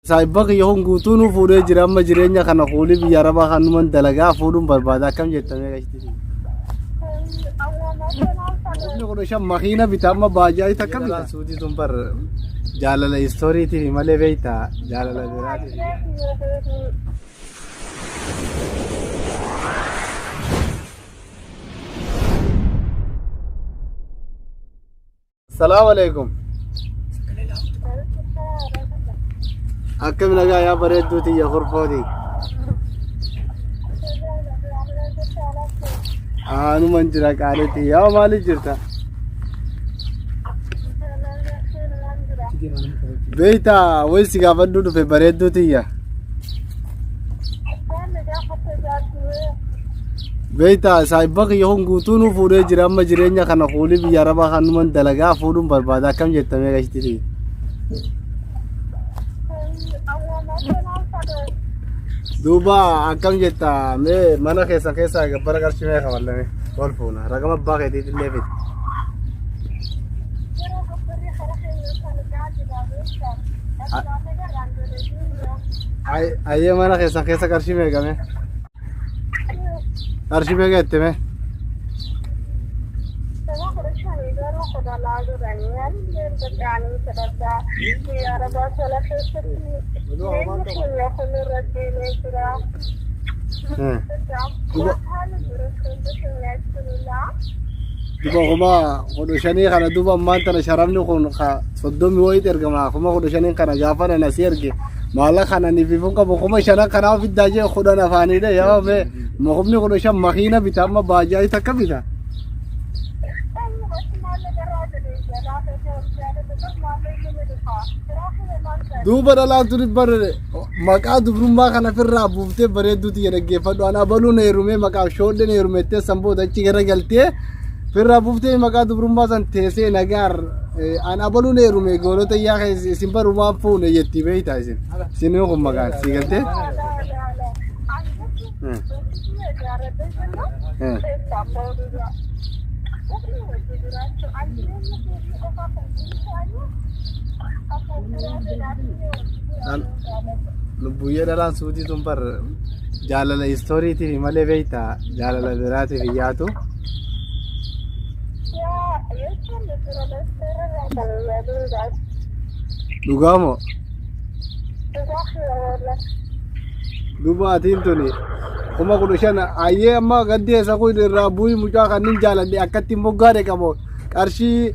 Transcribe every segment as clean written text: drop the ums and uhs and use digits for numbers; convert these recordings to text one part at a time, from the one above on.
Saayibba kiyya kun guutuu nu fuudhee jira amma jireenya kana kuulii biyya arabaa kan numan dalagaa fuudhuun barbaada akkam jettamee gashti. Inni 15 makiina bita amma baajaayi takka bita. Suutii tun bar jaalala istooriitiif malee beekta jaalala biraatiif. Salaamu alaikum. Akkam nagaa yaa bareedduu tiyya kurfooti. Aanuman jira qaalitti. Yaa maaliif jirta? Beektaa wayi si gaafadhuu dhufe bareedduu tiyya. Beektaa saayibba kiyya kun guutuu nu fuudhee jira amma jireenya kana kuulii biyya arabaa kan numan dalagaa fuudhuun barbaada akkam jettamee gashti. Duuba akkam jetta mee mana keessan keessaa gabbara qarshii meeqa kafallame wal fuuna raqama abbaa keetiif illee fidi. Ayyee mana keessan keessa qarshii meeqa mee? Qarshii meeqa jette mee? Duba 15,000 kana duba ammaan tana sharafni kun 30 wayiitti ergama 15,000 kana gaafa nana si erge maallaqa kana ni fifuun qabu 5,000 kanaa ofiddaa jee 10 afaaniidha yaa mee kumni 15 makiina bita amma baajaaji takka bita. Duuba dhalaan tuni barre maqaa dubrummaa kana firraa buuftee bareedduu tiyya dhaggeeffadhu an abaluun heerumee maqaaf shoodheen heerumettee san booda achi gara galtee firraa buuftee maqaa dubrummaa san teessee nagaar an abaluun heerume goolota yaa keessa isin barumaan fuune jetti beeyta isin isin kun maqaan sii galtee. Lubbuyyee dhalaan suutii tun bar jaalala istooriitiif malee beekta jaalala biraatiif hin yaatu. Dhugaa moo? Duuba atiin tuni 15,000 ayyee amma gaddee isa kun irraa bu'ii mucaa kan nin jaaladhe akkatti moggaa dhaqamoo qarshii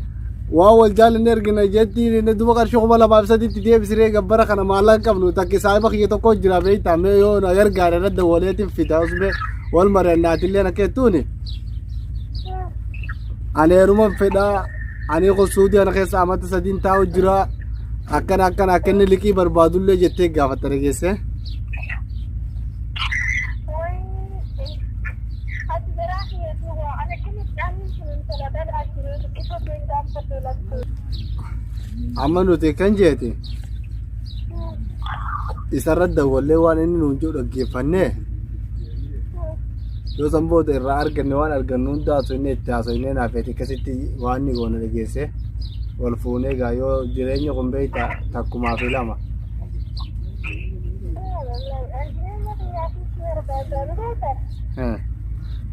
waan wal jaalanne ergina jetti inni duuba qarshii 2300tti deebisiree gabbara kana maallaqa qabnu takki saahiba kiyya tokko jira beektaa mee yoo na gargaare irra dawwaleetiin fida osoo wal mari'annaatillee akka jettuuni. Ani heeruma fedhaa ani kun suudii kana keessa amata sadiin taa'u jira akkana akkana akka inni liqii barbaadullee jettee gaafatta dhageesse. Amma nuti kan jeeti isarra dawwallee waan inni nuun jedhu dhaggeeffannee yoo san booda irraa arganne waan argannu hunda haasofnee itti haasofnee naaf feeti akkasitti waan ni goona dhageesse wal fuunee egaa yoo jireenya kun beekta takkumaa fi lama.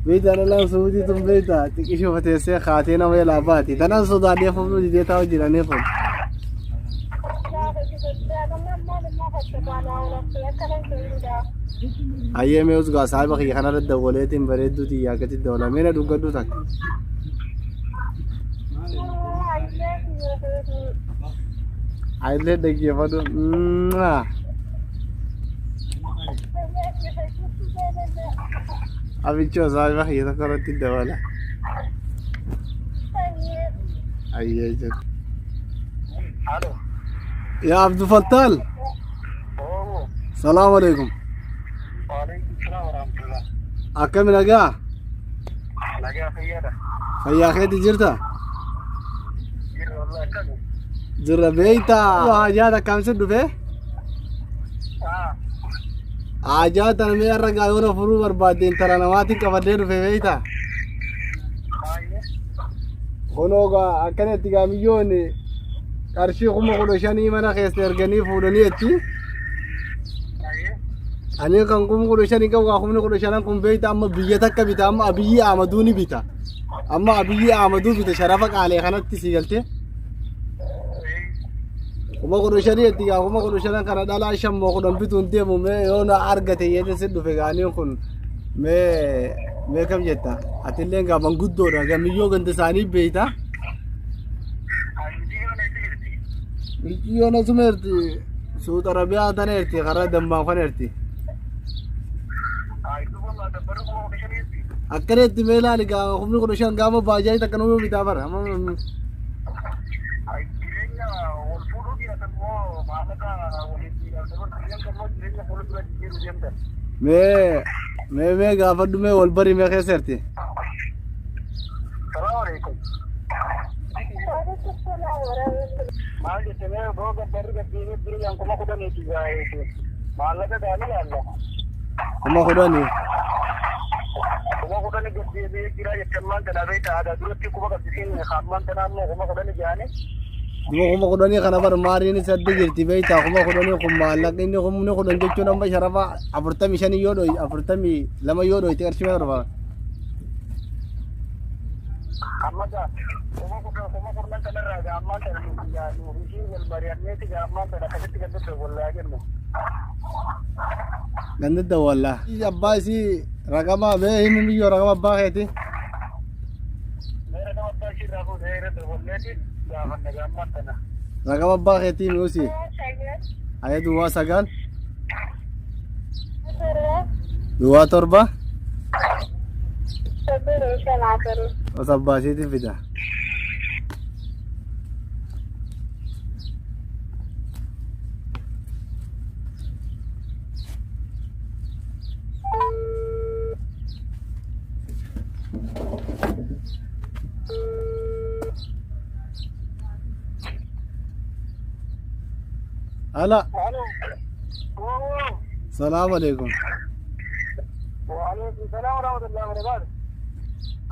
Beektaa dhalaan suutii tun beektaa xiqqishuma teessee kaatee nama jalaa baati. Tanaan sodaadhee fuudhuu didee taa'u jiranii kun. Hayyee mee usgaa saahiba kiyya kanarra dawwaleetiin bareedduu tiyya akkasitti dawwala. Mee na dhungadhu takka. Ayillee dhaggeeffadhu. Mwah. Abichoo saahiba kiyya tokko irratti dawwala. Hayyee jedhu. Yaa Abdul Fattaal. Salaamu alaikum. Waalaikum salaam warahmatullah. Akkami nagaa? Nagaa fayyaadha. Fayyaa keetti jirta? Jirra wallahi akkami? Jirra beektaa? Haajaa takkaamsi dhufee? Haajaa tana mee har'a gaa yoo na furuu barbaadde intala namaatiin qabadhee dhufe beektaa? Baay'ee. Kunoo gaa akkanatti gaa miyyoon qarshii 15,000 mana keessa erganii fuudhanii achi. Ani kan 15,000 qabu gaa 15,000 kun beeyta amma biyya takka bita amma Abiyyi Ahmaduu ni bita. Amma Abiyyi Ahmaduu bita sharafa qaalee kanatti si galtee. 15,000 itti gaa 15,000 kana dhalaa 5 moo 10 bituun deemu mee yoo na argate yeetin si dhufe gaaniin kun mee mee kam jetta atillee gaa manguddoodha gamiyyoo ganda isaanii beeyta. Miciyyoon asuma erti Suud Arabiyaa tana erti karaa dammaa kana erti. Akkana itti mee ilaali gaa 15,000 gaafa baajaajii takka nama bitaa bara. Jireenya wal fuudhuu jiraatan moo maallaqa waliin dabarsuu moo jireenya fuuldura jijjiiruu deemtan? Mee mee mee gaafadhu mee wal bari mee keessa erti. Salaamu alaikum. Maal jette mee boo gabbarri gabbiinee biriyaan 10,000ti gaa'eeti. Maallaqa gaanii laalla. 10,000. 10,000 gabbiinee jira jette ammaan tana beekta aadaa duratti kuma qabdisiin ammaan tana ammoo 10,000 jaanii. Duma 10,000 kana bar maariin isa adda jirti beektaa 10,000 kun maallaqni inni 10,000 jechuun amma sharafa 45 yoo dhoy 42 yoo dhoyte qarshii meeqa dhufa? Amma gaa 10,000 10,000 kanarraa gaa ammaan tana nuti gaa nu hojii wal mari'anneeti gaa ammaan tana akkasitti ganda dawwallaa jennu. Ganda dawwallaa. Abbaa isii raqama mee himi miyyoo raqama abbaa keeti. Mee raqama abbaa ishii irraa fuudhee irra dawwalleeti gaafanna gaa ammaan tana. Raqama abbaa keetii himi usii. Aya duwwaa 9. Duwwaa 7. Os abbaa isiitiin fida. Ala. Salaamu alaikum. Waalaikum salaam warahmatullahi wabarakatuh.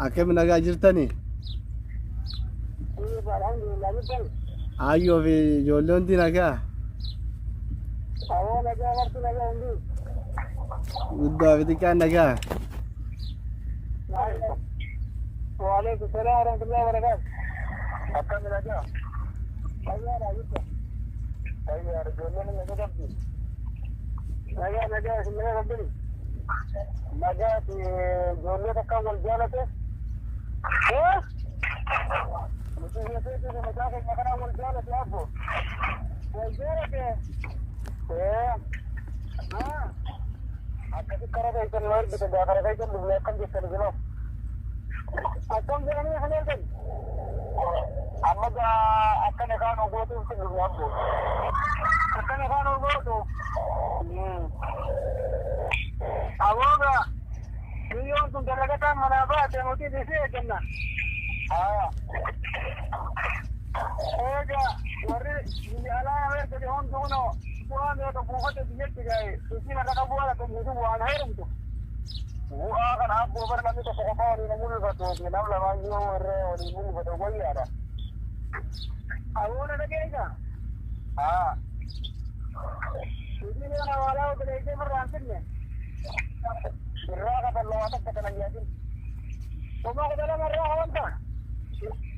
Akkami nagaa jirtanii? Alhamdulillah jirtan. Aayyoo fi ijoollee hundi nagaa? Awoo nagaa marti nagaa hundi. Guddaa fi xiqqaan nagaa? Waalaikum salaam warahmatullahi wabarakatuh. Akkami nagaa? Fayyaadha jirta. Fayyaadha ijoolleen nagaa qabdi. Nagaa nagaa isin nagaa qabdini. Nagaa fi ijoollee takka wal jaalate. Nuti keessatti mucaa keenya kanaa wal jaalate abbo. Wal jaalate. Akkasi karaa keessan nu ergite gaa karaa keessan dhufne akkam jettan isinoo. Akkam jedhanii kan ergan. Amma gaa akkana kaan ogootuuf si dhufne abbo. Akkana kaan ogootu. Abooga biyyoon sun dalagataan manaa baate nuti isii eegganna. Eega warri biyya alaa nama ergate hundi kunoo bu'aa meeqa buufate biyyatti gaa'e isiin harka qabu haala kennitu bu'aan heerumtu. Bu'aa kana abboo bar namni tokko qofaa waliin hin mul'ifatu fi nam lamaan yoo warra waliin mul'ifatu wayyaadha. Aboona dhageessa. Haa. Isiin yoo nawaalaa obboleessee irraa hin fidne. Irraa kafalla waa takka kanan yaadin. 12,000 irraa hawanta.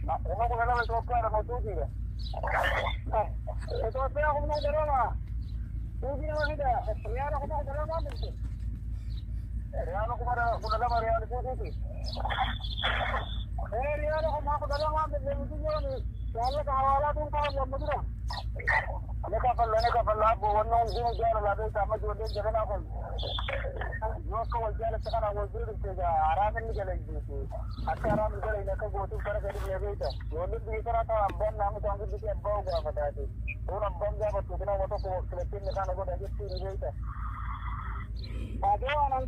12,000 Itoophiyaadha moo Suudiidha? Itoophiyaa 12,000. Suudii nama fida. Riyaala 12,000 dhufte. Riyaala 12,000 riyaala Suudiiti. Ee riyaala 12,000 dhufte miti yooni. Maallaqa hawaalaa dhuunfaa lamma dura. Ni kafalla ni kafalla abbo wanni hundinuu jaalala beekta amma ijoolleen jabanaa kun yoo akka wal jaalatte kana wal bira dhufte egaa haraam inni galaysiisi akka haraam hin galayne akka gootuuf kara gadi dhufne beekta ijoolleen biyya kanaa ta'an abbaan naamusa an guddisee abbaa gaafataati kun abbaan gaafattu nama tokko filattee kana godha jettuu ni beekta. Adoo anan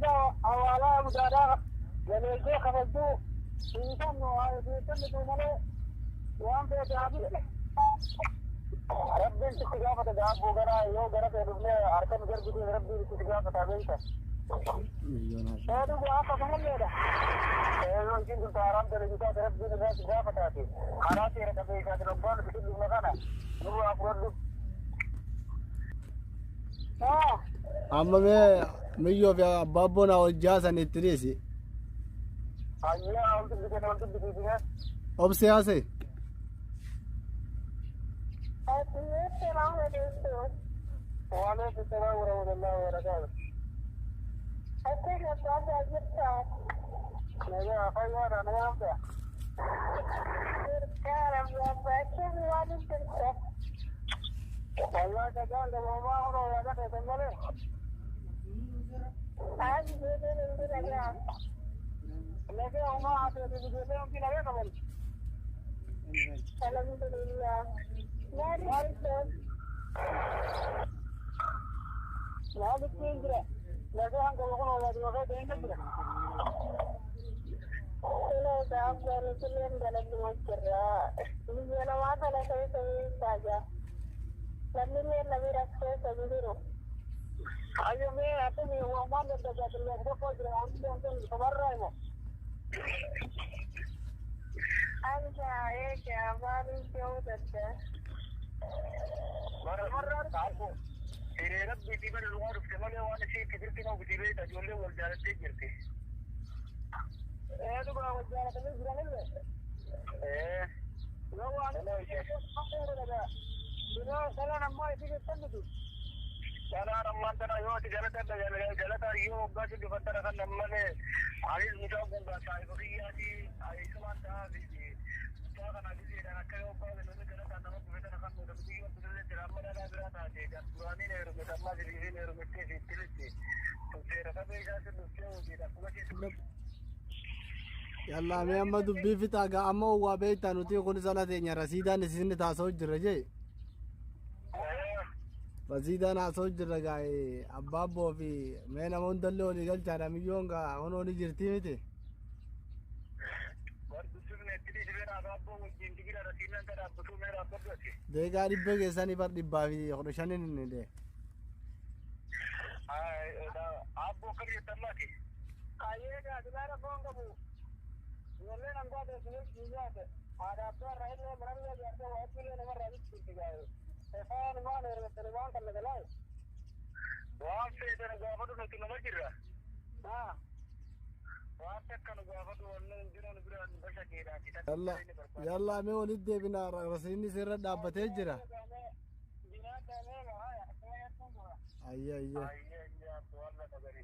hawaalaa mudaadhaa galeessee kafaltuu hin qabnu hin kennitu malee waan feete haa bitte. Rabbiin sitti gaafata gaabboo gara yoo gara ta'e dhufnee harka nu darbitiin rabbiin sitti gaafata beekta. Ee dhugaa akka kanalleedha. Ee yoo isiin tun haaraam dalagdu taate rabbiin irraa si gaafataati. Karaa seera qabeessaatiin hoggaa nuti dhufne kana nurraa fudhadhu. Amma mee Miyyoo fi abbaabboon haa hojjaasan itti dhiisi. Ayyaa ol dubbisee ol dubbisiisee. Obsee haasee. Waalaikum salaam warahmatullahi wabarakatuh. Nagaa fayyaadha nagaa qabda. Wallaahi nagaan gabaabaa hora yaada keessan malee. Nagaa homaa haasee ijoollee hundi nagaa qaban. Maalitti hin jira. Nagaa hanga kun yaaduma keessa hin jira. Ayyo mee atami waan daddagaa tokko jira waan hundee tabarraa himu. Marmarraan taa'u. Hiriira bitii bari lumaa dhufte malee waan ishee itti birti nama bitii beekta ijoollee wal jaalattee jirti. Ee dhugaa wal jaalatanii jiranillee. Ee. Yoo waan Dhala ammaa isin jettan miti. Dhalaan ammaan tana yoo ati galata galata yoo waggaa si dhufattana kan nammalee anis mucaan kun gaa saahiba kiyyaati isumaan ta'aa fi mucaa kana gizeedhaan akka yoo waggaa namni galataan nama dhufe tana kan nuudhamu biyyoon tunillee jira amma dhalaa biraa taate kan duraaniin heerume ammaa sibiisiin heerumettee fi itti litti seera qabee isaa dhuftee hojiidha akkuma ishee Yallaa mee amma dubbii fixaa gaa amma owwaa beektaa nuti kun sana teenya rasiidaan isin taasoo jirra jee. Rasiidaan haasoo jirra gaa abbaabboo fi mee nama hundallee olii galchaadha miyyoon gaa honoo ni jirtii miti. Deegaa dhibba keessanii bar dhibbaa fi kudha shaniin inni dee. Abboo akkam jettan maati? Ayyee gaazilaa rakkoon qabu. Ijoolleen hangaa teessumee biyyaate. Haadha abbaa irraa illee mana biyya ijaartee waa illee namarraa bitti gaa'e. Efaan maan heerumtani waan kan nagalaaye. Waan feetan gaafadhu nuti nama jirra. Waan takka nu gaafadhu wanni hundinuu nu bira nu bashakeedhaati. Yalla yalla mee walitti deebina rasiidni sirra dhaabbatee jira. Ayya ayya. Ayyee ayyee abboo Allah tagari.